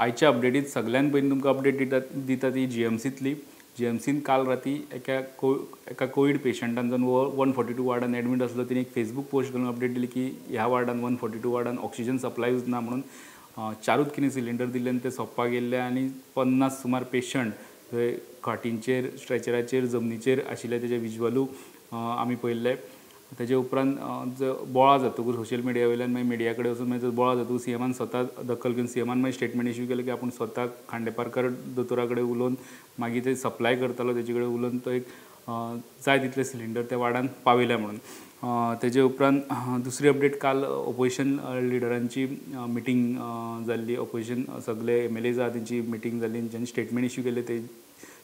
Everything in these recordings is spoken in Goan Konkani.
आयच्या अपडेटीत सगळ्यान पयलीं तुमकां अपडेट दिता ती जीएमसींतली. जीएमसीन काल राती एका कोवीड पेशंटान जो 142 वार्डान एडमीट आसलो तिणें एक फेसबूक पोस्ट घालून अपडेट दिली की ह्या वार्डान 142 वार्डान ऑक्सिजन सप्लायूच ना म्हणून चारूच कितें सिलिंडर दिल्ले आनी ते सोंपपाक गेल्ले आनी 50 सुमार पेशंट थंय खाटींचेर, स्ट्रेचराचेर, जमनीचेर आशिल्ले तेजे विज्युअलू आमी पळयल्ले. तेजे उपरांत जो बोळा जातकूच सोशल मिडिया वयल्यान मागीर मिडिया कडेन वचून मागीर बोळा जातकूच सीएमान स्वता दखल घेवन सीएमान मागीर स्टेटमेंट इश्यू केलें की आपूण स्वता खांडेपारकर दोतोरा कडेन उलोवन मागीर ते सप्लाय करतालो तेजे कडेन उलोवन तो एक जाय तितले सिलिंडर त्या वार्डान पावयले म्हणून. तेजे उपरांत दुसरी अपडेट काल ओपोजिशन लिडरांची मिटींग जाल्ली. ओपोजिशन सगळे एमएलए आहा तेंची मिटींग जाल्ली, तेंच्यांनी स्टेटमेंट इश्यू केलें. ते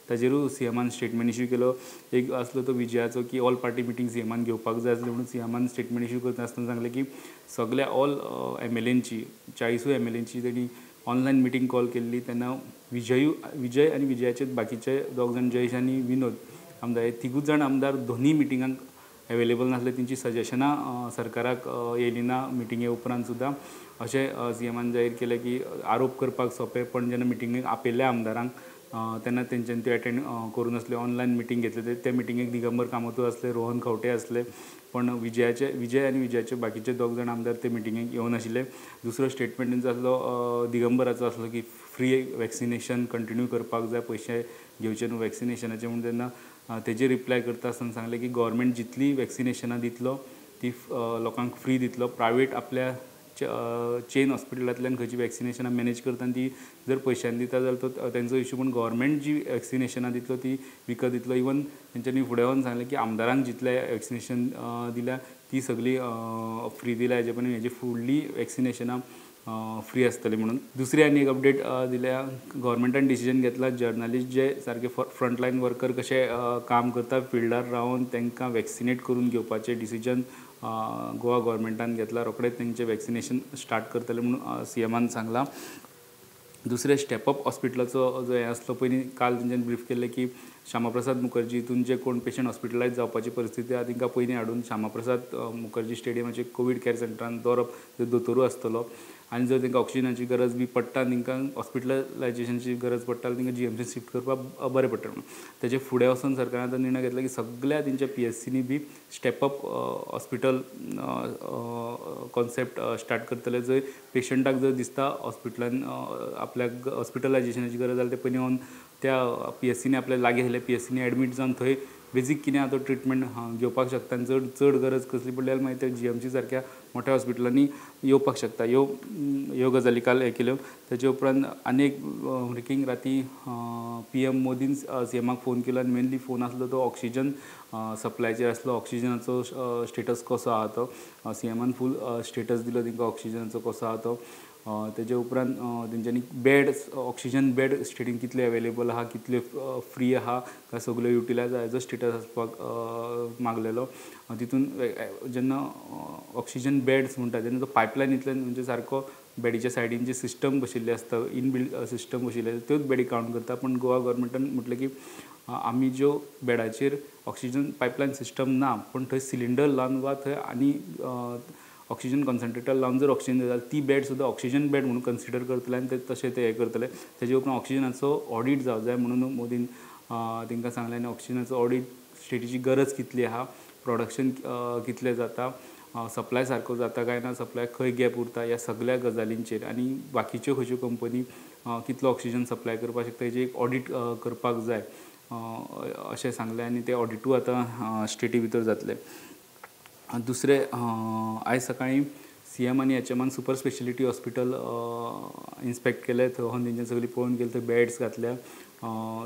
ताजेरूय सीएमान स्टेटमेंट इश्यू केलो. एक आसलो तो विजयाचो की ऑल पार्टी मिटींग सीएमान घेवपाक जाय आसली म्हणून सीएमान स्टेटमेंट इश्यू करता आसतना सांगलें की सगल्या ऑल एमएलएंची 40 एमएलएंची तेणी ऑनलायन मिटींग कॉल केल्ली. तेन्ना विजय आनी विजयाचे बाकीचे दोग जाण जयेश आनी विनोद आमदार हे तिगूच जाण आमदार दोनूय मिटिंगांक एवेलेबल नासले. तेंची सजेशनां सरकाराक येयली ना मिटिंगे उपरांत सुद्दां. अशें सीएमान जाहीर केलें की आरोप करपाक सोंपें, पण जेन्ना मिटिंगेक आपयल्ल्या आमदारांक तेन्ना तेंच्यांनी त्यो एटेंड करूं नासले. ऑनलायन मिटींग घेतले ते मिटिंगेक दिगंबर कामतूय आसले, रोहन खंवटे आसले, पण विजय आनी विजयाचे बाकीचे दोग जाण आमदार ते मिटिंगेक येवनाशिल्ले. दुसरो स्टेटमेंट तेंचो आसलो दिगंबराचो आसलो की फ्री वॅक्सिनेशन कंटिन्यू करपाक जाय, पयशे घेवचे न्हू वॅक्सिनेशनाचे म्हणून. तेन्ना तेजेर रिप्लाय करता आसतना सांगलें की गव्हर्मेंट जितली वॅक्सिनेशनां दितलो ती लोकांक फ्री दितलो. प्रायवेट आपल्या चेन हॉस्पिटलांतल्यान खंयची वॅक्सिनेशनां मॅनेज करता आनी ती जर पयशांनी दिता जाल्यार तो तेंचो इशू, पूण गव्हर्मेंट जी वॅक्सिनेशनां दितलो ती विकत दितलो. इवन तेंच्यांनी फुडें वचून सांगलें की आमदारांक जितलें वॅक्सिनेशन दिल्या ती सगळी फ्री दिल्या, हेजे पयलीं हेजी फुडली वॅक्सिनेशनां फ्री आसतली म्हणून. दुसरी आनी एक अपडेट दिल्या, गव्हर्मेंटान डिसिजन घेतला जर्नलिस्ट जे सारके फ्रंटलायन वर्कर कशे काम करता फिल्डार रावन तांकां वॅक्सिनेट करून घेवपाचें डिसिजन गोवा गव्हर्मेंटान घेतला. रोखडेच तेंचें वॅक्सिनेशन स्टार्ट करतले म्हणून सीएमान सांगलां. दुसरें स्टेपअप हॉस्पिटलाचो जो हें आसलो पयलीं काल तेंच्यांनी ब्रीफ केल्लें की श्यामाप्रसाद मुखर्जी हितून जे कोण पेशंट हॉस्पिटलायज जावपाची परिस्थिती आहा तांकां पयलीं हाडून श्यामाप्रसाद मुखर्जी स्टेडियमाचे कोवीड कॅर सेंटरान दवरप, थंय दोतोरूय आसतलो आनी जर तांकां ऑक्सिजनाची गरज बी पडटा, तांकां हॉस्पिटलायजेशनाची गरज पडटा जाल्यार तांकां जीएमसी शिफ्ट करपाक बरें पडटा म्हणून. तेजे फुडें वचून सरकारान आतां निर्णय घेतला की सगळ्या तेंच्या पीएचसीनी बी step up hospital concept start करतले, जंय पेशंटाक जर दिसता हॉस्पिटलान आपल्याक हॉस्पिटलायजेशनाची गरज जाल्यार ते पयलीं येवन त्या पीएचसीनी आपल्या लागीं आशिल्ल्या पीएचसीनी एडमीट जावन थंय बेजीक कितें आहा तो ट्रिटमेंट घेवपाक शकता. आनी चड चड गरज कसली पडली जाल्यार मागीर ते जीएमसी सारक्या मोठ्या हॉस्पिटलांनी येवपाक शकता. ह्यो गजाली काल हें केल्यो. तेजे उपरांत आनी एक ब्रेकींग, राती पीएम मोदीन सीएमाक फोन केलो आनी मेनली फोन आसलो तो ऑक्सिजन सप्लायचेर आसलो. ऑक्सिजनाचो स्टेटस कसो आहा तो सीएमान फूल स्टेटस दिलो तांकां, ऑक्सिजनाचो कसो आहा तो. तेजे उपरांत तेंच्यांनी बेड, ऑक्सिजन बेड स्टेटीन कितले अवेलेबल आहा, कितले फ्री आहा, काय सगळ्यो युटिलायज आहा हेजो स्टेटस आसपाक मागलेलो. तितून जेन्ना ऑक्सिजन बेड्स म्हणटा तेन्ना तो पायपलायनींतल्यान म्हणजे सारको बेडीच्या सायडीन जी सिस्टम बशिल्ली आसता, इनबिल्ड सिस्टम बशिल्ली आसता, त्योच बेडी कावंट करता. पूण गोवा गव्हर्मेंटान म्हटलें की आमी ज्यो बेडाचेर ऑक्सिजन पायपलायन सिस्टम ना, पूण थंय सिलिंडर लावन वा थंय आनी ऑक्सिजन कॉन्सन्ट्रेटर लावन जर ऑक्सिजन दिता जाल्यार ती बेड सुद्दां ऑक्सिजन बेड म्हणून कन्सिडर करतले आनी ते तशें ते हें करतले. तेजे उपरांत ऑक्सिजनाचो ऑडीट जावंक जाय म्हणून मोदीन तांकां सांगलें आनी ऑक्सिजनाचो ऑडीट स्टेटीची गरज कितली आहा, प्रोडक्शन कितलें जाता, सप्लाय सारको जाता काय ना, सप्लाय खंय गॅप उरता, ह्या सगल्या गजालींचेर आनी बाकीच्यो खंयच्यो कंपनी कितलो ऑक्सिजन सप्लाय करपाक शकता हेजी एक ऑडीट करपाक जाय अशें सांगलें आनी ते ऑडिटूय आतां स्टेटी भितर जातलें. दुसरें, आयज सकाळीं सीएम आनी एचएमान सुपर स्पेशलिटी हॉस्पिटल इन्स्पेक्ट केलें. थंय वचून तेंच्यांनी सगळीं पळोवन गेलें, थंय बेड्स घातल्या,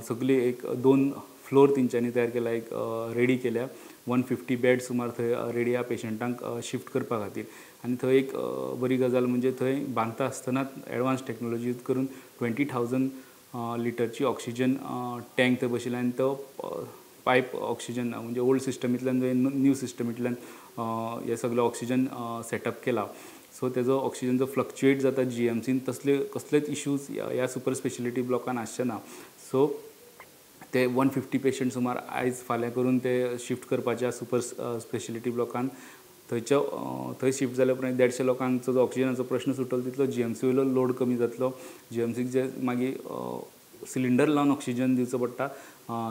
सगळी एक 2 फ्लोर तेंच्यांनी तयार केला, एक रेडी केल्या. 150 बेड सुमार थंय रेडी आहा पेशंटांक शिफ्ट करपा खातीर. आनी थंय एक बरी गजाल म्हणजे थंय बांदता आसतनाच एडवान्स टॅक्नोलॉजी यूज करून 20,000 लिटरची ऑक्सिजन टँक थंय बशिल्ली आनी तो पायप ऑक्सिजन म्हणजे ओल्ड सिस्टमींतल्यान न्यू सिस्टमींतल्यान हे सगळें ऑक्सिजन सेटअप केला. सो तेजो ऑक्सिजन जो फ्लक्चुएट जाता जीएमसीन तसले कसलेच इश्यूज ह्या सुपर स्पेशलिटी ब्लॉकान आसचे ना. सो ते 150 पेशंट सुमार आयज फाल्यां करून ते शिफ्ट करपाचे सुपर स्पेशलिटी ब्लॉकान. थंयच्या थंय शिफ्ट जाल्या उपरांत 150 लोकांचो जो ऑक्सिजनाचो प्रश्न सुटलो तितलो जीएमसी वयलो लोड कमी जातलो. जीएमसीक जे मागीर सिलिंडर लावन ऑक्सिजन दिवचो पडटा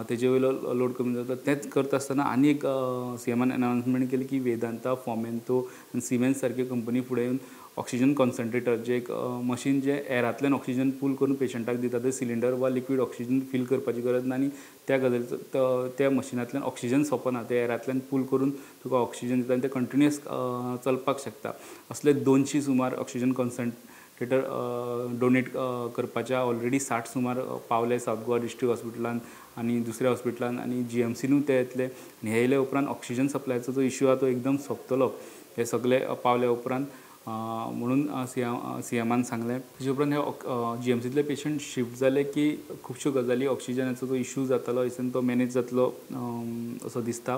तेजे वयलो लोड कमी जातलो. तेंच करता आसतना आनी एक सीएमान अनावन्समेंट केली की वेदांता, फॉमेंतो आनी सिमेन्स सारक्यो कंपनी फुडें येवन ऑक्सिजन कॉन्सन्ट्रेटर जे एक मशीन जे एरांतल्यान ऑक्सिजन पूल करून पेशंटाक दिता, ते सिलिंडर वा लिक्वीड ऑक्सिजन फील करपाची गरज ना आनी त्या गजालीचो त्या मशिनांतल्यान ऑक्सिजन सोंपना, ते एरांतल्यान पूल करून तुका ऑक्सिजन दिता आनी ते कंटिन्युअस चलपाक शकता. असले 200 सुमार ऑक्सिजन कॉन्सन्ट्रेटर डोनेट करपाच्या ऑलरेडी 60 सुमार पावले सावथ गोवा डिस्ट्रिक्ट हॉस्पिटलान आनी दुसऱ्या हॉस्पिटलान आनी जीएमसीनूय ते येतले. आनी हे येयले उपरांत ऑक्सिजन सप्लायचो जो इश्यू आहा तो एकदम सोंपतलो हे सगळे पावल्या उपरांत म्हणून सीएमान सांगलें. तेजे उपरांत हे जीएमसींतले पेशंट शिफ्ट जाले की खुबश्यो गजाली ऑक्सिजनाचो जो इश्यू जातालो हयसून तो मॅनेज जातलो असो दिसता.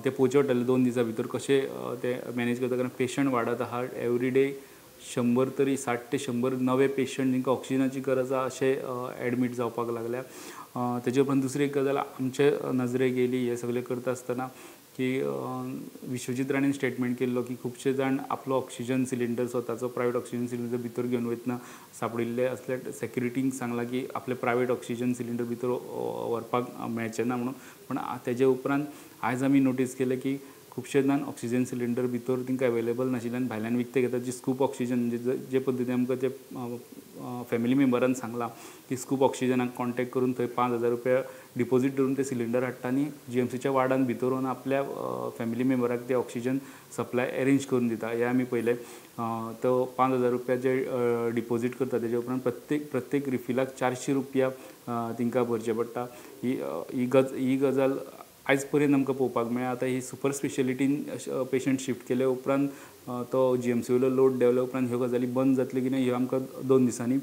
ते पळोवचें पडटलें 2 दिसां भितर कशें ते मॅनेज करता, कारण पेशंट वाडत आहा एवरी डे. 100 तरी 60 ते 100 नवे पेशंट जांकां ऑक्सिजनाची गरज आहा अशे एडमीट जावपाक लागल्या. तेजे उपरांत दुसरी एक गजाल आमचे नजरेक येयली हे सगळें करता आसतना की विश्वजीत राणेन स्टेटमेंट केल्लो की खुबशे जाण आपलो ऑक्सिजन सिलिंडर स्वताचो प्रायवेट ऑक्सिजन सिलिंडर भितर घेवन वयतना सांपडिल्ले असले सेक्युरिटींक सांगलां की आपले प्रायवेट ऑक्सिजन सिलिंडर भितर व्हरपाक मेळचें ना म्हणून. पूण तेजे उपरांत आयज आमी नोटीस केलें की खुबशे जाण ऑक्सिजन सिलिंडर भितर तांकां अवेलेबल नाशिल्ल्यान भायल्यान विकते घेतात. जी स्कूप ऑक्सिजन म्हणजे जे पद्दतीन आमकां ते फॅमिली मेंबरान सांगलां की स्कूप ऑक्सिजनाक कॉन्टेक्ट करून थंय 5,000 रुपया डिपोजीट दवरून ते सिलिंडर हाडटा आनी जीएमसीच्या वार्डान भितर वचून आपल्या फॅमिली मेंबराक ते ऑक्सिजन सप्लाय अरेंज करून दिता. हें आमी पळयलें. तो 5,000 रुपया जे डिपोजीट करता तेजे उपरांत प्रत्येक रिफिलाक 400 रुपया तांकां भरचें पडटा. ही गजाल आयज पर्यंत आमकां पळोवपाक मेळ्ळा. आतां ही सुपर स्पेशलिटीन पेशंट शिफ्ट केले उपरांत तो जीएमसी वयलो लोड देंवल्या उपरांत ह्यो गजाली बंद जातल्यो की ना ह्यो आमकां 2 दिसांनी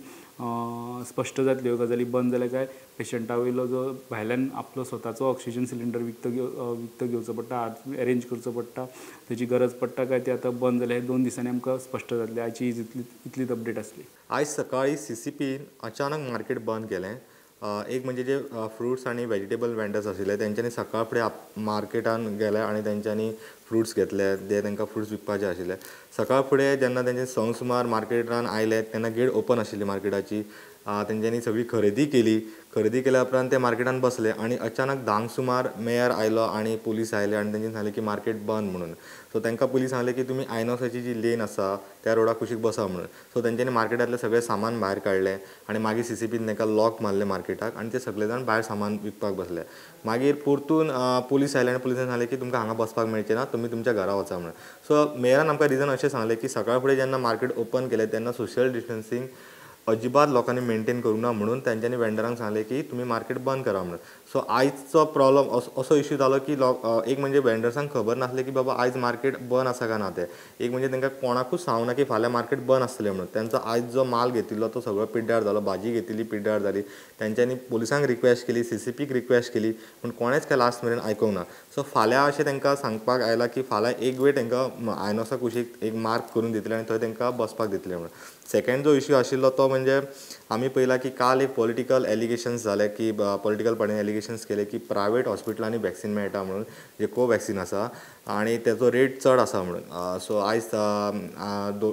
स्पश्ट जातल्यो. ह्यो गजाली बंद जाल्या काय पेशंटा वयलो जो भायल्यान आपलो स्वताचो ऑक्सिजन सिलिंडर विकतो घेवचो पडटा, अरेंज करचो पडटा, तेजी गरज पडटा काय ते आतां बंद जाल्या हे 2 दिसांनी आमकां स्पश्ट जातलें. आयची इतलीच अपडेट आसली. आयज सकाळीं सीसीपीन अचानक मार्केट बंद केलें. एक म्हणजे जे फ्रुट्स आनी वेजिटेबल वेंडर्स आशिल्ले तेंच्यांनी सकाळ फुडें मार्केटान गेले आनी तेंच्यांनी फ्रुट्स घेतले जे तांकां फ्रुट्स विकपाचे आशिल्ले. सकाळ फुडें जेन्ना तेंचे 100 सुमार मार्केटान आयले तेन्ना गेट ओपन आशिल्ली मार्केटाची. तेंच्यांनी सगळी खरेदी केली. खरेदी केल्या उपरांत ते मार्केटान बसले आनी अचानक 10 सुमार मेयर आयलो आनी पुलीस आयले आनी तेंच्यांनी सांगलें की मार्केट बंद म्हणून. सो तांकां पुलीस सांगलें की तुमी आयनॉक्साची जी लेन आसा त्या रोडा कुशीक बसा म्हणून. सो तेंच्यांनी मार्केटांतलें सगळें सामान भायर काडलें आनी मागीर सीसीपीन तांकां लॉक मारलें मार्केटाक आनी ते सगळे जाण भायर सामान विकपाक बसले. मागीर परतून पुलीस आयले आनी पुलिसान सांगलें की तुमकां हांगा बसपाक मेळचें ना, तुमी तुमच्या घरा वचा म्हणून. सो मेयरान आमकां रिजन अशें सांगलें की सकाळ फुडें जेन्ना मार्केट ओपन केलें तेन्ना सोशल डिस्टन्सींग अजिबात लोकांनी मेंटेन करूंक ना म्हणून तेंच्यांनी वेंडरांक सांगलें की तुमी मार्केट बंद करा म्हणून. सो आयजचो प्रॉब्लम असो इश्यू जालो की एक म्हणजे वेंडर्सांक खबर नासलें की बाबा आयज मार्केट बंद आसा काय ना तें. एक म्हणजे तांकां कोणाकूच सांगूंक ना की फाल्यां मार्केट बंद आसतलें म्हणून. तेंचो आयज जो माल घेतिल्लो तो सगळो पिड्ड्यार जालो, भाजी घेतिल्ली पिड्ड्यार जाली. तेंच्यांनी पुलिसांक रिक्वेस्ट केली, सीसीपीक रिक्वेस्ट केली, पूण कोणेंच काय लास्ट मेरेन आयकूंक ना. सो फाल्यां अशें तांकां सांगपाक आयलां की फाल्यां एक वेळ तांकां आयनॉक्सा कुशीक एक मार्क करून दितले आनी थंय तांकां बसपाक दितले म्हणून. सेकेंड जो इश्यू आशिल्लो तो म्हणजे आमी पळयला की काल एक पॉलिटिकल एलिगेशन्स जाले की पॉलिटिकल पार्टीन एलिगेशन्स केले की प्रायवेट हॉस्पिटलांनी वॅक्सिन मेळटा म्हणून, जे कोवॅक्सिन आसा आनी तेचो रेट चड आसा म्हणून. सो आयज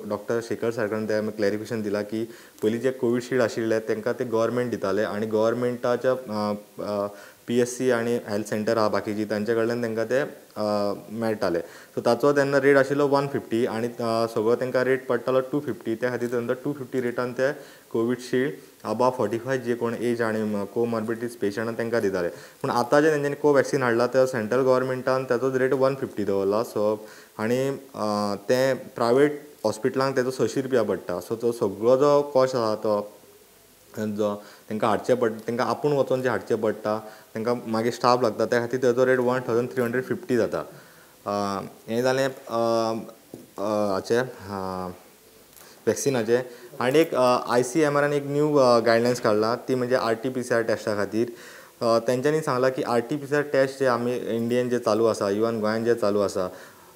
डॉक्टर शेखर सरकारान ते क्लॅरिफिकेशन दिलां की पयलीं जे कोविशिल्ड आशिल्ले तांकां ते गव्हर्मेंट दिताले आनी गव्हर्मेंटाच्या पीएससी आनी हेल्थ सेंटर आहा बाकीची तांचे कडल्यान तांकां ते मेळटाले. सो ताचो तेन्ना रेट आशिल्लो 150 आनी सगळो तांकां रेट पडटालो 250. त्या खातीर तांकां 250 रेटान ते कोविशिल्ड अबाव 45 जे कोण एज आनी कोमॉर्बिडिटीज पेशंट तांकां दिताले. पूण आतां जे तेंच्यांनी कोवॅक्सिन हाडला ते सेंट्रल गव्हर्मेंटान ताचोच रेट 150 दवरला. सो आनी तें प्रायवेट हॉस्पिटलांक तेजो 600 रुपया पडटा. सो तो सगळो जो कॉस्ट आसा तो जो तांकां हाडचें पडटा, तांकां आपूण वचोन जें हाडचें पडटा, तांकां मागीर स्टाफ लागता, त्या खातीर ताजो रेट 1350 जाता. हें जालें हाचें वॅक्सिनाचें. आनी एक आयसीएमआरान एक न्यू गायडलायन्स काडला ती म्हणजे आरटीपीसीआर टेस्टा खातीर. तेंच्यांनी सांगलां की आरटीपीसीआर टेस्ट जे आमी इंडियन जे चालू आसा, इवन गोंयान जे चालू आसा,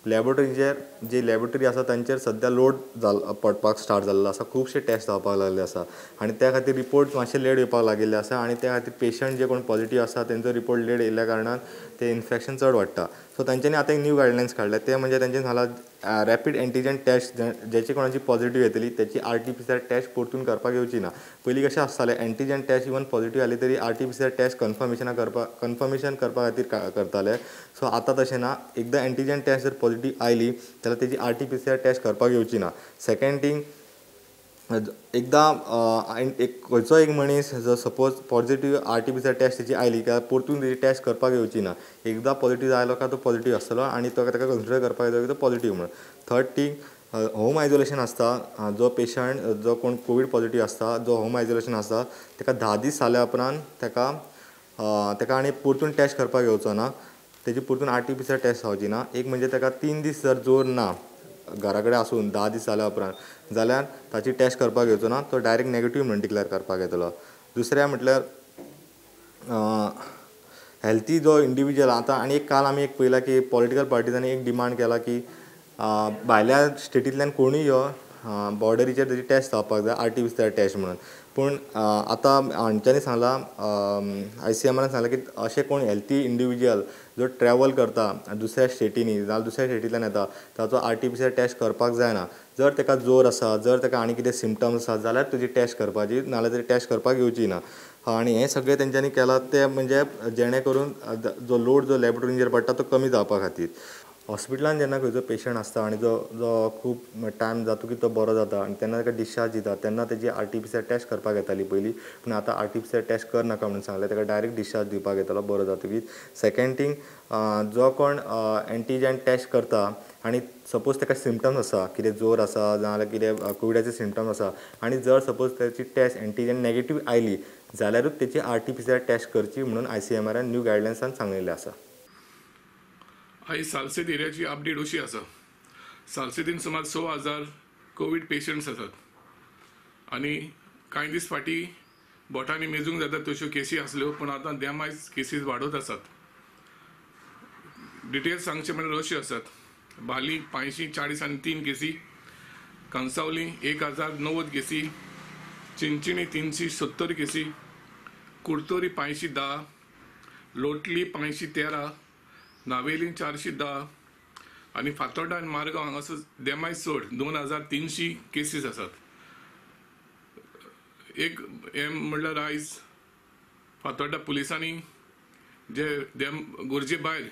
लॅबोरेटरीचेर जी लॅबोरेटरी आसा तांचेर सद्या लोड पडपाक स्टार्ट जाल्लो आसा. खुबशे टेस्ट जावपाक लागले आसा आनी त्या खातीर रिपोर्ट मातशे लेट येवपाक लागिल्ले आसा आनी त्या खातीर पेशंट जे कोण पॉझिटीव आसा तेंचो रिपोर्ट लेट येयल्ल्या कारणान ते इन्फेक्शन चड वाडटा. सो तांच्यांनी आतां एक न्यू गायडलायन्स काडले ते म्हणजे तांच्यांनी सांगलां रॅपीड एंटीजन टेस्ट ज्याची कोणाची पॉझिटिव्ह येतली त्याची RT-PCR test परतून करपाक येवची ना. पयलीं कशें आसतालें एंटीजन टेस्ट इवन पॉझिटिव्ह आली तरी RT-PCR test confirmation करपा खातीर करताले. सो आतां तशें ना, एकदां एंटीजन टेस्ट जर पॉझिटिव्ह आयली जाल्यार तेजी RT-PCR test करपाक येवची ना. सेकंड थिंग, एकदां एक खंयचो एक मनीस जर सपोज पॉझिटिव्ह RT-PCR test तेजी आयली काय परतून तेजी टेस्ट करपाक येवची ना. एकदां पॉझिटिव्ह आयलो काय तो पॉझिटिव्ह आसतलो आनी तो ताका कन्सिडर करपाक येतलो की तो पॉझिटिव्ह म्हणून. थर्ड थिंग, होम आयसोलेशन आसता. जो पेशंट जो कोण कोवीड पॉझिटिव्ह आसता जो होम आयसोलेशन आसता ताका 10 दीस जाल्या उपरांत ताका आनी परतून टेस्ट करपाक येवचो ना, तेजी परतून RT-PCR test जावची ना. एक म्हणजे ताका 3 दीस जर जोर ना घरा कडेन आसून 10 दीस जाल्या उपरांत जाल्यार ताची टेस्ट करपाक येवचो ना, तो डायरेक्ट नेगेटीव म्हणून डिक्लेर करपाक येतलो. दुसरें म्हटल्यार हेल्थी जो इंडिविज्युअल आतां आनी एक काल आमी एक पळयलां की पॉलिटिकल पार्टीजांनी एक डिमांड केला की भायल्या स्टेटींतल्यान कोणूय यो बॉर्डरीचेर तेजी टेस्ट जावपाक जाय RT-PCR test म्हणून. पूण आतां हांच्यांनी सांगलां ICMRन सांगलां की अशें कोण हेल्थी इंडिविज्युअल जो ट्रॅवल करता दुसऱ्या स्टेटींनी जाल्यार दुसऱ्या स्टेटींतल्यान येता ताचो RT-PCR test करपाक जायना. जर ताका जोर आसा, जर ताका आनी कितें सिमटम्स आसा जाल्यार तुजी टेस्ट करपाची, नाजाल्यार तरी टेस्ट करपाक येवची ना. आनी हें सगळें तेंच्यांनी केलां तें म्हणजे जेणे करून जो लोड जो लॅबोरेटरींचेर पडटा तो कमी जावपा खातीर. हॉस्पिटलान जेन्ना खंयचो पेशंट आसता आनी जो जो खूब टायम जातकीर तो बरो जाता आनी तेन्ना ताका डिस्चार्ज दिता तेन्ना तेजी RT-PCR test करपाक येताली पयलीं, पूण आतां RT-PCR test करनाका म्हणून सांगलें, ताका डायरेक्ट डिस्चार्ज दिवपाक येतलो बरो जातकीर. सेकंड थिंग, जो कोण एंटीजन टेस्ट करता आनी सपोज ताका सिमटम्स आसा, कितें जोर आसा जाल्यार कितें कोविडाचे सिमटम्स आसा आनी जर सपोज ताची टेस्ट एंटीजन नेगेटीव आयली जाल्यारूच तेची RT-PCR test करची म्हणून ICMRन न्यू गायडलायन्सान सांगिल्लें आसा. आयज सालसेत एरियाची अपडेट अशी आसा. सालसेतीन सुमार 6,000 कोवीड पेशंट्स आसात आनी कांय दीस फाटीं बोटांनी मेजूंक जाता तश्यो केसी आसल्यो, पूण आतां देमायज केसीस वाडत आसात. डिटेल्स सांगचे म्हणल्यार अश्यो आसात. बाली 540 आनी 3 केसी, कंसावली 1090 केसी, चिंचिणी 370 केसी, कुर्तोरी 510, लोटली 513, नावेली 410 आनी फातोर्डा आनी मारगांव हांगासर देमाय चड 2300 केसीस आसात. एक हें म्हणल्यार आयज फातोर्डा पुलिसांनी जे गरजे भायर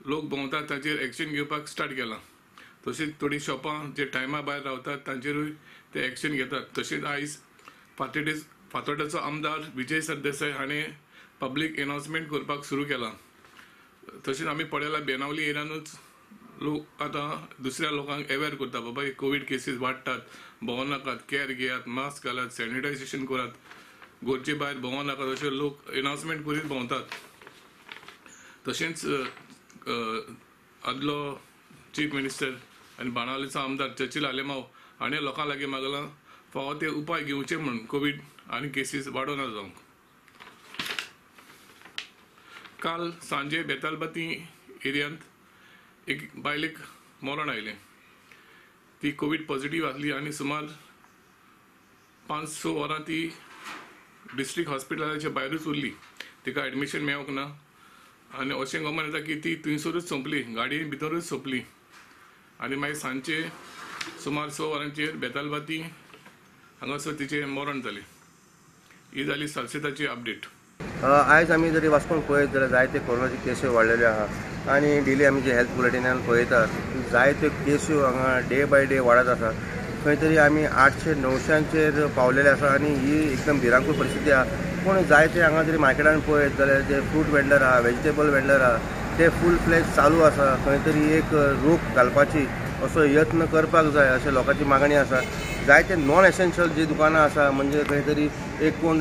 लोक भोंवतात ताचेर एक्शन घेवपाक स्टार्ट केलां. तशेंच थोडीं शॉपां जे टायमा भायर रावतात तांचेरूय ते एक्शन घेतात. तशेंच आयज फातोर्ड्याचो आमदार विजय सरदेसाय हाणें पब्लीक एनावन्समेंट करपाक सुरू केलां. तशेंच आमी पळयलां बेनावली एरियानूच लोक आतां दुसऱ्या लोकांक अवेर करता, बाबा हे कोवीड केसीस वाडटात, भोंवो नाकात, कॅर घेयात, मास्क घालात, सॅनिटायझेशन करात, गरजे भायर भोंवो नाकात अशें लोक एनावन्समेंट करीत भोंवतात. तशेंच आदलो चीफ मिनिस्टर आनी बाणावलीचो आमदार चर्चिल आलेमाव हाणें लोकां लागीं मागलां फावो ते उपाय घेवचे म्हूण कोवीड आनी केसीस वाडोना जावंक. काल सांजे बेतालबाती एरियांत एक बायलेक मरण आयलें. ती कोवीड पॉझिटिव्ह आसली आनी सुमार 5-6 वरां ती डिस्ट्रिक्ट हॉस्पिटलाच्या भायरूच उरली. तिका एडमिशन मेळोंक ना आनी अशें गमन येता की ती थंयसरूच सोंपली, गाडये भितरूच सोंपली. आनी मागीर सांजचे सुमार 6 वरांचेर बेतालबाती हांगासर तिचें मरण जालें. ही जाली सालसेताची अपडेट. आयज आमी जरी वास्कोन पळयत जाल्यार जायते कोरोनाचे केसी वाडलेल्यो आहा आनी डेली आमी जे हेल्थ बुलेटिनान पळयतात जायत्यो केसी हांगा डे बाय डे वाडत आसा. खंय तरी आमी 800-900 पावलेले आसा आनी ही एकदम भिरांकूळ परिस्थिती आहा. पूण जायते हांगा जरी मार्केटान पळयत जाल्यार जे फ्रूट वेंडर आहा, वेजिटेबल वेंडर आहा ते फूल फ्लॅज चालू आसा. खंय तरी एक रोक घालपाची असो यत्न करपाक जाय अशें लोकांची मागणी आसा. जायते नॉन एसेन्शियल जी दुकानां आसा म्हणजे खंय तरी एक कोण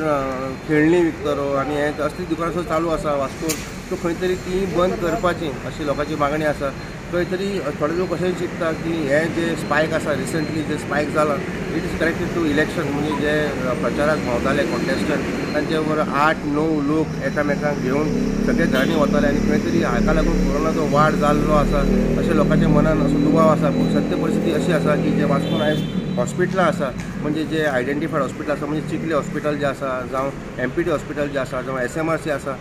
खेळणी विकतलो आनी हें असली दुकानां सुद्दां चालू आसा वास्कोन, सो खंय तरी ती बंद करपाची अशी लोकांची मागणी आसा. खंय तरी थोडे लोक अशें चिंतता की हे जे स्पायक आसा रिसंटली जे स्पायक जाला it is connected to election, म्हणजे जे प्रचाराक भोंवताले कॉन्टेस्टंट तांचे बरोबर 8-9 लोक एकामेकांक घेवन सगळे घरांनी वताले आनी खंय तरी हाका लागून कोरोनाचो वाड जाल्लो आसा अशें लोकांच्या मनान असो दुबाव आसा. पूण सत्य परिस्थिती अशी आसा की जे वास्कोन आयज हॉस्पिटलां आसा म्हणजे जे आयडेंटिफायड हॉस्पिटल आसा म्हणजे चिखली हॉस्पिटल जे आसा जावं MPT hospital जे आसा जावं SMRC आसा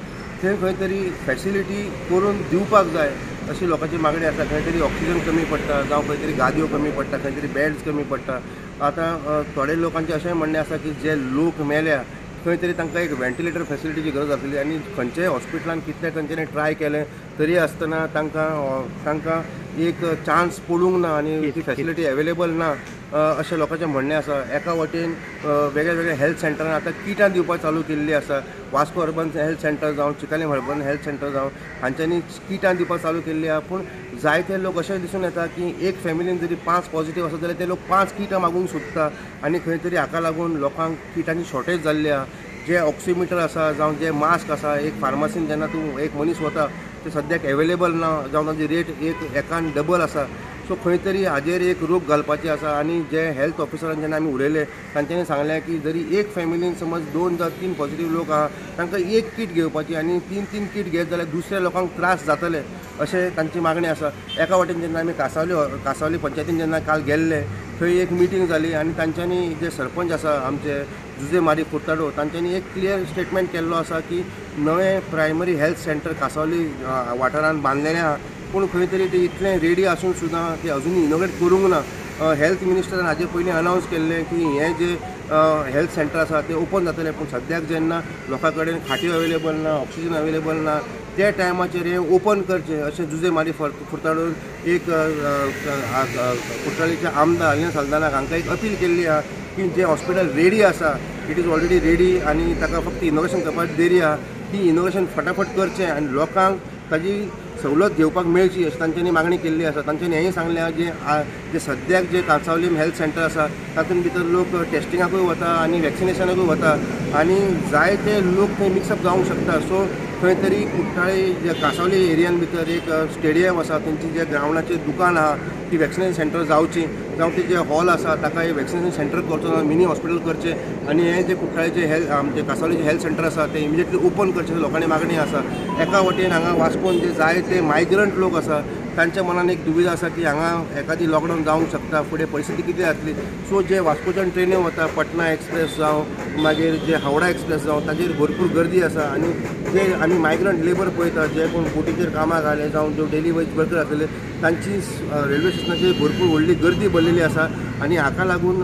थंय खंय तरी फॅसिलिटी करून दिवपाक जाय अशी लोकांची मागणी आसा. खंय तरी ऑक्सिजन कमी पडटा जावं खंय तरी गादयो कमी पडटा, खंय तरी बेड्स कमी पडटा. आतां थोडे लोकांचें अशें म्हणणें आसा की जे लोक मेल्या खंय तरी तांकां एक व्हेंटिलेटर फॅसिलिटीची गरज आसली आनी खंयच्याय हॉस्पिटलान कितले तांच्यांनी ट्राय केलें तरी आसतना तांकां एक चान्स पडूंक ना आनी ती फॅसिलिटी अवेलेबल ना अशें लोकांचें म्हणणें आसा. एका वटेन वेगळे वेगळे हेल्थ सेंटरान आतां किटां दिवपाक चालू केल्ली आसा. वास्को अर्बन हेल्थ सेंटर जावं, चिकालीम अर्बन हेल्थ सेंटर जावं, हांच्यांनी किटां दिवपाक चालू केल्ली आसा. पूण जायते लोक अशें दिसून येता की एक फॅमिलीन जरी 5 पॉझिटीव आसत जाल्यार ते लोक 5 किटां मागूंक सोदता आनी खंय तरी हाका लागून लोकांक किटांची शॉर्टेज जाल्ली आसा. जे ऑक्सिमिटर आसा जावं जे मास्क आसा, एक फार्मासीन जेन्ना तूं एक मनीस वता ते सद्याक एवेलेबल ना जावं तांची रेट एक एकान डबल आसा. सो खंय तरी हाजेर एक रोक घालपाची आसा. आनी जे हेल्थ ऑफिसरान जेन्ना आमी उलयले तांच्यांनी सांगलें की जरी एक फॅमिलीन समज 2 जावं 3 पॉझिटीव लोक आहा तांकां एक कीट घेवपाची आनी 3-3 कीट घेत जाल्यार दुसऱ्या लोकांक त्रास जातले अशें तांची मागणी आसा. एका वटेन जेन्ना आमी कासावली पंचायतीन जेन्ना काल गेल्ले थंय एक मिटींग जाली आनी तांच्यांनी जे सरपंच आसा आमचे जुजे मारी कुर्ताडो तांच्यांनी एक क्लियर स्टेटमेंट केल्लो आसा की नवें प्रायमरी हेल्थ सेंटर कासावली वाठारांत बांदलेलें आहा, पूण खंय तरी ते इतलें रेडी आसून सुद्दां ते अजून इनोग्रेट करूंक ना. हेल्थ मिनिस्टरान हाजे पयलीं अनावन्स केल्लें की हें जे हेल्थ सेंटर आसा तें ओपन जातलें, पूण सद्याक जेन्ना लोकां कडेन खाटी अवेलेबल ना, ऑक्सिजन अवेलेबल ना, त्या टायमाचेर हें ओपन करचें अशें जुजे मारी फुर्ताडोन एक कुठ्ठाळीचे आमदार आलिना साल्दाना हांकां एक अपील केल्ली आहा की जें हॉस्पिटल रेडी आसा, it is already ready आनी ताका फक्त इनोग्रेशन करपाक देरी आहा, ती इनोग्रेशन फटाफट करचें आनी लोकांक ताजी सवलत घेवपाक मेळची अशी तांच्यांनी मागणी केल्ली आसा. तांच्यांनी हेंय सांगलें जे जे सद्याक जे कांसावलीम हेल्थ सेंटर आसा तातूंत भितर लोक टेस्टिंगाकूय वता आनी वॅक्सिनेशनाकूय वता आनी जायते लोक थंय मिक्सअप जावंक शकता. सो खंय तरी कुठ्ठाळे जे कांसावली एरियान भितर एक स्टेडियम आसा, तेंची जे ग्रावंडाचेर दुकान आहा ती वॅक्सिनेशन सेंटर जावची, जावं ते जे हॉल आसा ताका एक वॅक्सिनेशन सेंटर करचो, मिनी हॉस्पिटल करचें आनी हें जे कुठ्ठाळेचे हेल्थ आमचे कांसावलीचे हेल्थ सेंटर आसा तें इमिजिएटली ओपन करचें लोकांनी मागणी आसा. एका वटेन हांगा वास्कोन जे जायते मायग्रंट लोक आसा तांच्या मनान एक दुविधा आसा की हांगा एखादी लॉकडावन जावंक शकता, फुडें परिस्थिती कितें जातली. सो जे वास्कोच्यान ट्रेनी वता, पटना एक्सप्रेस जावं मागीर जे हावडा एक्सप्रेस जावं, ताजेर भरपूर गर्दी आसा आनी जे आमी मायग्रंट लेबर पळयता जे कोण बोटीचेर कामाक आयले जावं जे डेली वेज वर्कर आसले तांची रेल्वे स्टेशनाचेर भरपूर व्हडली गर्दी भरलेली आसा आनी हाका लागून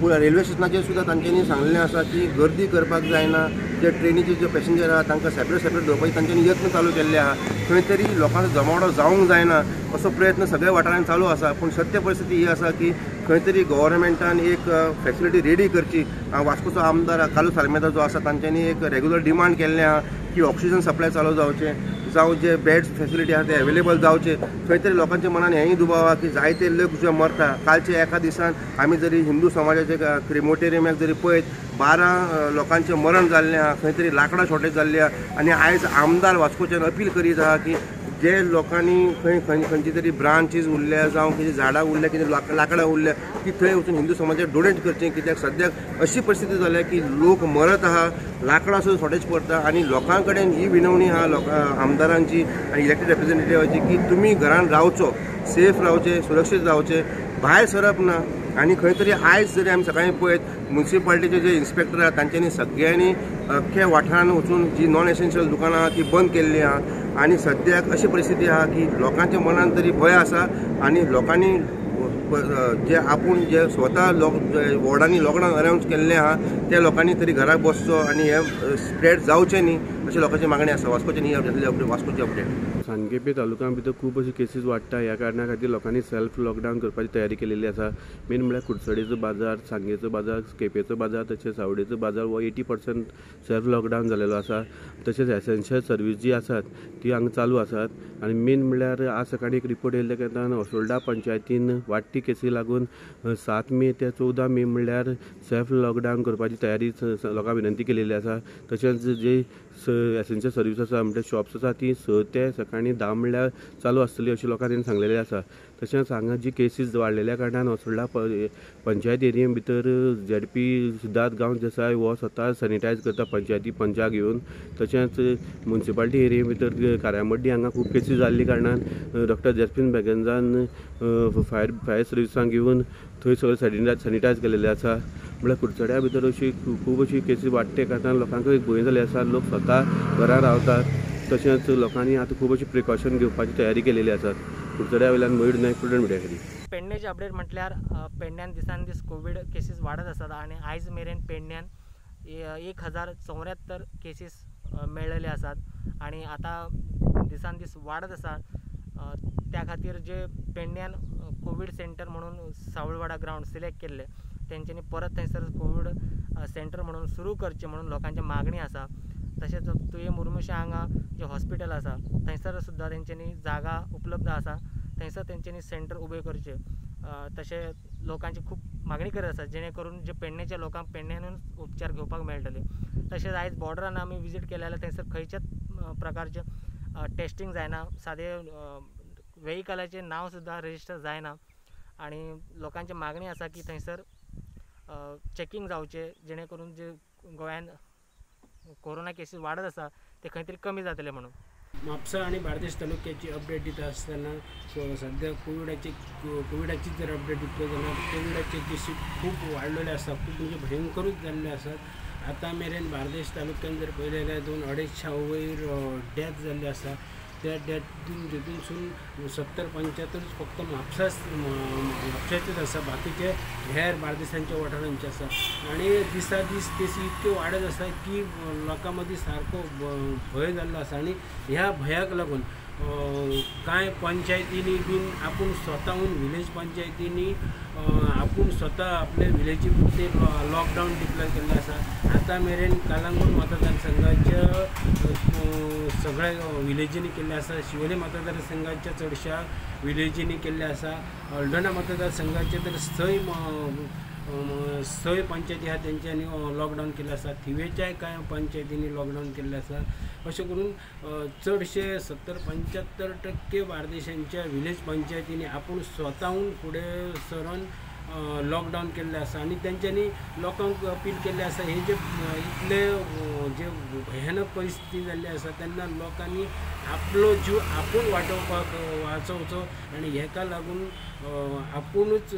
रेल्वे स्टेशनाचेर सुद्दां तांच्यांनी सांगलेलें आसा की गर्दी करपाक जायना, जे ट्रेनीचे जे पॅसेंजर आहा तांकां सेपरेट सेपरेट दवरपाचे तांच्यांनी यत्न चालू केल्ले आहा. खंय तरी लोकांचो जमावडो जावंक जायना असो प्रयत्न सगळ्या वाठारांत चालू आसा, पूण सत्य परिस्थिती ही आसा की खंय तरी गव्हर्नमेंटान एक फॅसिलिटी रेडी करची. वास्कोचो आमदार कार्लूस आल्मेदा जो आसा तांच्यांनी एक रेगुलर डिमांड केल्लें आहा की ऑक्सिजन सप्लाय चालू जावचें, जावं जे बेड्स फॅसिलिटी आहा ते अवेलेबल जावचे. खंय तरी लोकांच्या मनान हेंय दुबाव आहा की जायते लोक जे मरता, कालचे एका दिसान आमी जरी हिंदू समाजाचे क्रिमोटेरियमाक जरी पळयत 12 लोकांचें मरण जाल्लें आहा, खंय तरी लांकडां शॉर्टेज जाल्ली आहा आनी आयज आमदार वास्कोच्यान अपील करीत आहा की जे लोकांनी खंय खंय खंयची तरी ब्रांचीज उरल्या जावं कितें झाडां उरल्या, कितें लांकडां उरल्या ती थंय वचून हिंदू समाजाक डोनेट करचें, कित्याक सद्याक अशी परिस्थिती जाल्या की लोक मरत आहा, लांकडां सुद्दां शॉर्टेज पडटा आनी लोकां कडेन ही विनवणी आहा लोकां आमदारांची आनी इलेक्टेड रिप्रेझेंटेटिवाची की तुमी घरान रावचो, सेफ रावचें, सुरक्षीत रावचें, भायर सरप ना. आनी खंय तरी आयज जरी आमी सकाळीं पळयत मुन्सिपालिटीचे जे इन्स्पेक्टर आहा तांच्यांनी सगळ्यांनी अख्ख्या वाठारान वचून जी नॉन एसेन्शियल दुकानां आहा ती बंद केल्ली आहा आनी सद्याक अशी परिस्थिती आहा की लोकांच्या मनान तरी भंय आसा आनी लोकांनी जे आपूण जे स्वता वॉर्डांनी लॉकडावन अनावन्स केल्लें आहा त्या लोकांनी तरी घराक बसचो आनी हे स्प्रेड जावचें न्ही अशें लोकांची मागणी आसा. वास्कोची न्ही अपडेट, वास्कोची अपडेट. सांगेपे तालुक्यां भितर खूब अशी केसीस वाडटा, ह्या कारणा खातीर लोकांनी सेल्फ लॉकडावन करपाची तयारी केलेली आसा. मेन म्हळ्यार कुडचडेचो बाजार, सांगेचो बाजार, केपेंचो बाजार, तशेंच सावडेचो बाजार हो 80% सेल्फ लॉकडावन जालेलो आसा. तशेंच एसेन्शियल सर्वीस जी आसात ती हांगा चालू आसात आनी मेन म्हळ्यार आज सकाळीं एक रिपोर्ट येयल्ल्या कारणान असोल्डा पंचायतीन वाडटी केसी लागून 7 मे ते 14 मे म्हणल्यार सेल्फ लॉकडावन करपाची तयारी लोकांक विनंती केलेली आसा. तशेंच जे एसेन्शियल सर्वीस आसा म्हणजे शॉप्स आसा ती 6 ते सकाळीं 10 म्हणल्यार चालू आसतली अशें लोकांनी तेणी सांगलेलें आसा. तशेंच हांगा जी केसीस वाडलेल्या कारणान असोल्डा पंचायत एरिये भितर झेडपी सिद्धार्थ गांवस देसाय हो स्वता सॅनिटायज करता पंचायती पंचाक घेवन. तशेंच मुन्सिपालिटी एरिये भितर काऱ्यामड्डी हांगा खूब केसीस जाल्ल्या कारणान डॉक्टर जॅस्पिन बेगेंजान फायर सर्विसांक घेवन थंय सगळें सॅनिटायज केलेलें आसा. म्हळ्यार कुडचड्या भितर अशी खूब अशी केसी वाडटे कारणान लोकांक एक भंय जाल्ली आसा. लोक स्वता घरा रावतात, तशेंच लोकांनी आतां खूब अशी प्रिकॉशन घेवपाची तयारी केलेली आसा. कुडचड्या वयल्यान मयूर नायक, प्रुडंट मिडिया खातीर. पेडणेचे अपडेट म्हटल्यार पेडण्यान दिसान दीस कोवीड केसीस वाडत आसात आनी आयज मेरेन पेडण्यान 1074 केसीस मेळ्ळेले आसात आनी आतां दिसान दीस वाडत आसा. त्या खातीर जे पेडण्यान कोवीड सेंटर म्हणून सावळवाडा ग्रावंड सिलेक्ट केल्ले तेंच्यांनी परत थंयसर कोवीड सेंटर म्हणून सुरू करचें म्हणून लोकांची मागणी आसा. तशेंच तुये मुर्मुशा हांगा जें हॉस्पिटल आसा थंयसर सुद्दां तेंच्यांनी जागा उपलब्ध आसा, थंयसर तेंच्यांनी सेंटर उबें करचें तशें लोकांची खूब मागणी करत आसा, जेणे करून जे पेडणेच्या लोकांक पेडण्यानूच उपचार घेवपाक मेळटले. तशेंच आयज बॉर्डरान आमी विजीट केले जाल्यार थंयसर खंयच्याच प्रकारचें टेस्टींग जायना, सादें वेहिकलाचें नांव सुद्दां रजिस्टर जायना आनी लोकांची मागणी आसा की थंयसर चॅकींग जावचें, जेणे करून जे गोंयान कोरोना केसीस वाडत आसा ते खंय तरी कमी जातले म्हणून. म्हापसा आनी बार्देश तालुक्याची अपडेट दिता आसतना सद्या कोविडाची जर अपडेट दितलो जाल्यार कोविडाचे केसी खूब वाडलेले आसा, खूब म्हणजे भयंकरूच जाल्ले आसात. आतां मेरेन बार्देश तालुक्यान जर पळयलें जाल्यार 200-250 वयर डेथ जाल्ले आसा. त्या डेथीन तितूनसून 70-75 फक्त म्हापशाचेच आसा, बाकीचे हेर बार्देसांच्या वाठारांचे आसा. आनी दिसा दीस केसी इतक्यो वाडत आसा की लोकां मदीं सारको भंय जाल्लो आसा. आनी ह्या भंयाक लागून कांय पंचायतींनी बीन आपूण स्वताहून विलेज पंचायतींनी आपूण स्वता आपले विलेजी पुरते लॉकडावन डिक्लेअर केल्लें आसा. आतां मेरेन कालांगूट मतदारसंघाच्या सगळ्या विलेजींनी केल्लें आसा, शिवोले मतदारसंघाच्या चडश्या विलेजींनी केल्लें आसा, हळदोणा मतदारसंघाचे तर 6 पंचायती आहा तेंच्यांनी लॉकडावन केल्लें आसा, थिवेच्याय कांय पंचायतींनी लॉकडावन केल्लें आसा. अशें करून चडशे 70-75% बार्देशांच्या विलेज पंचायतींनी आपूण स्वताहून फुडें सरून लॉकडावन केल्लें आसा. आनी तेंच्यांनी लोकांक अपील केल्लें आसा, हे जे इतले जे भयानक परिस्थिती जाल्ली आसा तेन्ना लोकांनी आपलो जीव आपूण वाटोवपाक वाचोवचो आनी हेका लागून आपुणूच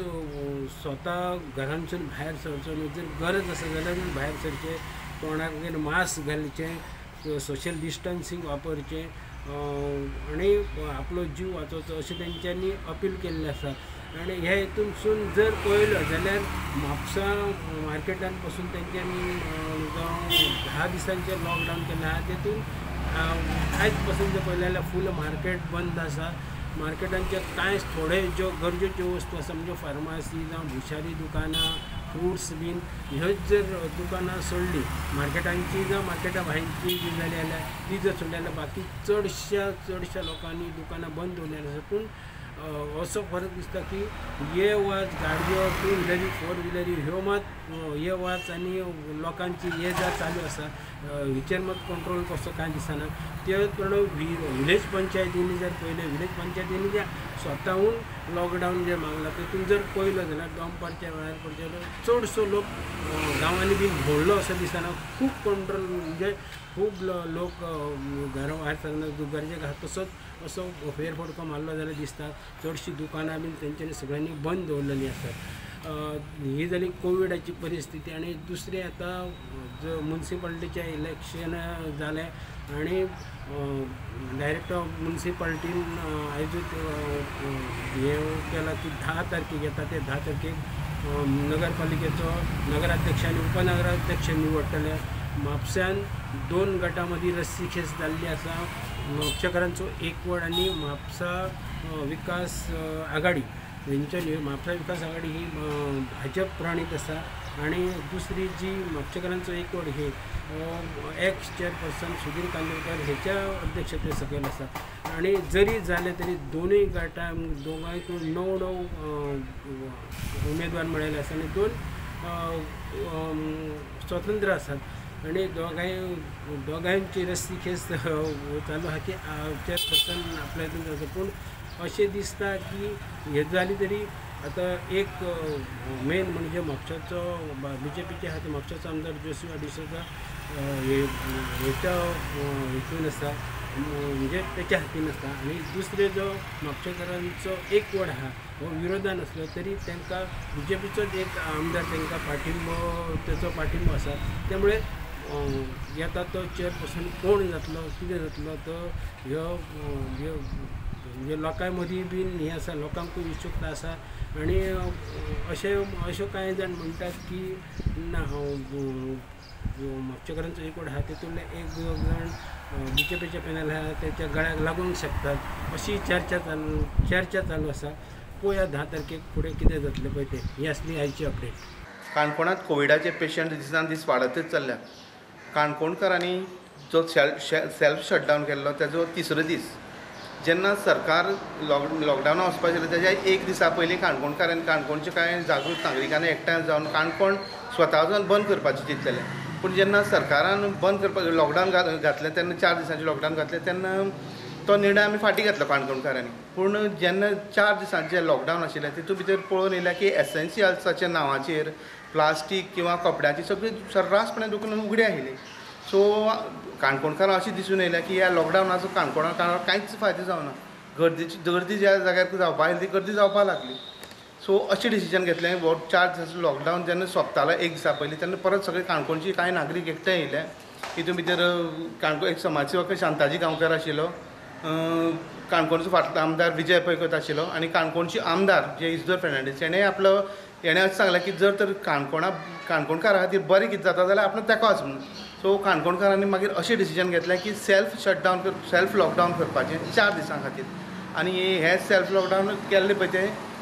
स्वता घरांतसून भायर सरचो न्हू, जर गरज आसा जाल्यार भायर सरचें, तोंडाक मास्क घालचें, सोशल डिस्टन्सींग वापरचें आनी आपलो जीव वाचोवचो अशें तेंच्यांनी अपील केल्लें आसा. आनी ह्या हितूनसून जर पळयलो जाल्यार म्हापसा मार्केटान पसून तेंच्यांनी जावं 10 दिसांचें लॉकडावन केल्लें आहा, तेतून आयज पसून जर पळयलें जाल्यार फूल मार्केट बंद आसा. मार्केटांचे कांय थोडे ज्यो गरजेच्यो वस्तू आसा म्हणजे फार्मासी जावं भुशारी दुकानां, फ्रुट्स बीन ह्योच जर दुकानां सोडली मार्केटांची जावं मार्केटा भायरची जी जाली जाल्यार ती जर सोडली जाल्यार बाकी चडश्या लोकांनी दुकानां बंद दवरलेलीं आसा. पूण असो फरक दिसता की ये वाच गाडयो 2 व्हिलरी 4 व्हिलरी ह्यो मात ये वाच आनी लोकांची ये जा चालू आसा, हिचेर मात कंट्रोल कसो कांय दिसना. ते प्रमाणे विलेज पंचायतींनी जर पळयलें, विलेज पंचायतींनी जे स्वताहून लॉकडावन जे मागलां तेतून जर पळयलो जाल्यार दनपारच्या वेळार पळयलो जाल्यार चडसो लोक गांवांनी बीन भोंवलो असो दिसना. खूब कंट्रोल म्हणजे खूब लोक घरा भायर सरना, गरजेक आसा तसोच असो फेरफटको मारलो जाल्यार दिसता. चडशीं दुकानां बीन तेंच्यांनी सगळ्यांनी बंद दवरलेलीं आसात. ही जाली कोविडाची परिस्थिती. आनी दुसरें आतां जो मुन्सिपालिटीचें इलेक्शन जालें आनी डायरेक्टर ऑफ मुन्सिपालिटीन आयजूच हें केलां की 10 तारखेक येता ते 10 तारखेक नगरपालिकेचो नगराध्यक्ष आनी उपनगराध्यक्ष निवडटले. म्हापश्यान 2 गटां मदीं रस्सी खेस जाल्ली आसा, म्हापशेकारांचो एकवट आनी म्हापसा विकास आघाडी. हेंच्या म्हापसा विकास आघाडी ही भाजप प्रणीत आसा आनी दुसरी जी म्हापशेकारांचो एकवट ही एक्स चेअरपर्सन सुधीर कांदोळकर हेच्या अध्यक्षते सकयल आसा. आनी जरी जालें तरी दोनूय गटांक दोगांयकूय 9 9 उमेदवार मेळिल्ले आसा आनी 2 स्वतंत्र आसात. आनी दोगांयची रस्सी खेस चालू आहा की चेअरपर्सन आपल्या हितून जावचो. पूण अशें दिसता की हें जालें तरी आतां एक मेन म्हणजे म्हापशाचो बीजेपीचे आहा ते म्हापशाचो आमदार जोशी डिसोजा हेच्या हितून आसा, म्हणजे तेच्या हातीन आसता. आनी दुसरे जो म्हापशेकारांचो एक वड आहा हो विरोधान आसलो तरी तांकां बीजेपीचोच एक आमदार तांकां पाठिंबो तेचो पाठिंबो आसा. त्यामुळे येता तो चेअरपर्सन कोण जातलो कितें जातलो तो ह्यो ह्यो म्हणजे लोकां मदीं बीन हें आसा, लोकांकूय इत्सुकता आसा. आनी अशें अशें कांय जाण म्हणटात की ना म्हापशेकारांचो एकवट आहा तितूंतले एक जाण बीजेपीचे पॅनल आहा तेच्या गळ्याक लागूंक शकतात अशी चर्चा चालू आसा. पळोवया 10 तारखेक फुडें कितें जातलें पळय तें. ही आसली आयची अपडेट. काणकोणांत कोविडाचे पेशंट दिसान दीस वाडतच चल्ल्या. काणकोणकारांनी जो सेल्फ शटडावन केल्लो तेजो तिसरो दीस जेन्ना सरकार लॉकडावना वचपाचें आशिल्लें तेज्या एक दिसा पयलीं काणकोणकारांनी काणकोणचे कांय जागृत नागरिकांनी एकठांय जावन काणकोण स्वता वचून बंद करपाचें चिंतलेलें. पूण जेन्ना सरकारान बंद करपाक लॉकडावन घातलें तेन्ना 4 दिसांचें लॉकडावन घातलें तेन्ना तो निर्णय आमी फाटीं घेतलो काणकोणकारांनी. पूण जेन्ना 4 दिसांचें लॉकडावन आशिल्लें तितूंत भितर पळोवन येयलें की एसेन्शियल्साच्या नांवाचेर प्लास्टीक किंवा कपड्याची सगळीं सर्रासपणे दुकानां उगडी आशिल्लीं. सो काणकोणकारां अशें दिसून येयलें की ह्या लॉकडावनाचो काणकोणाक कांयच फायदो जावना. गर्दी ज्या जाग्यार जावपा आशिल्ली ती गर्दी जावपाक लागली. सो अशें डिसिजन घेतलें. 4 दिसांचो लॉकडावन जेन्ना सोंपतालो एक दिसा पयलीं तेन्ना परत सगळे काणकोणचे कांय नागरीक एकठांय येयले. तितून भितर काणकोण एक समाजसेवक शांताजी गांवकर आशिल्लो, काणकोणचो फाटलो आमदार विजय पैकोत आशिल्लो आनी काणकोणची आमदार जे इजदोर फेर्नांडीस हेणें आपलो हेणें अशें सांगलें की जर तर काणकोणकारां खातीर बरें कितें जाता जाल्यार आपणें तेका वच म्हणून. सो काणकोणकारांनी मागीर अशें डिसिजन घेतलें की सेल्फ शटडावन सेल्फ लॉकडावन करपाचें 4 दिसां खातीर. आनी हें सेल्फ लॉकडावन केल्लें पळय तें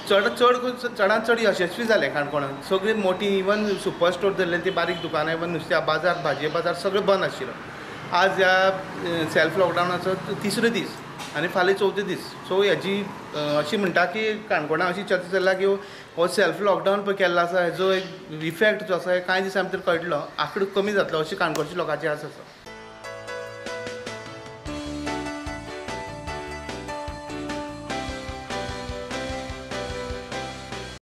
चडांत चड यशस्वी जालें काणकोणांत. सगळीं मोटी इवन सुपर स्टोर धरले ती बारीक दुकानां इवन नुस्त्या बाजार भाजये बाजार सगळें बंद आशिल्लो. आज ह्या सेल्फ लॉकडावनाचो तिसरो दीस आनी फाल्यां चवथो दीस. सो हेजी अशी म्हणटा की काणकोणां अशी चर्चा चल्ल्या की हो सेल्फ लॉकडावन पळय केल्लो आसा हेजो एक इफेक्ट जो आसा कांय दिसां भितर कळटलो, आंकडो कमी जातलो अशी काणकोणच्या लोकांची आस आसा.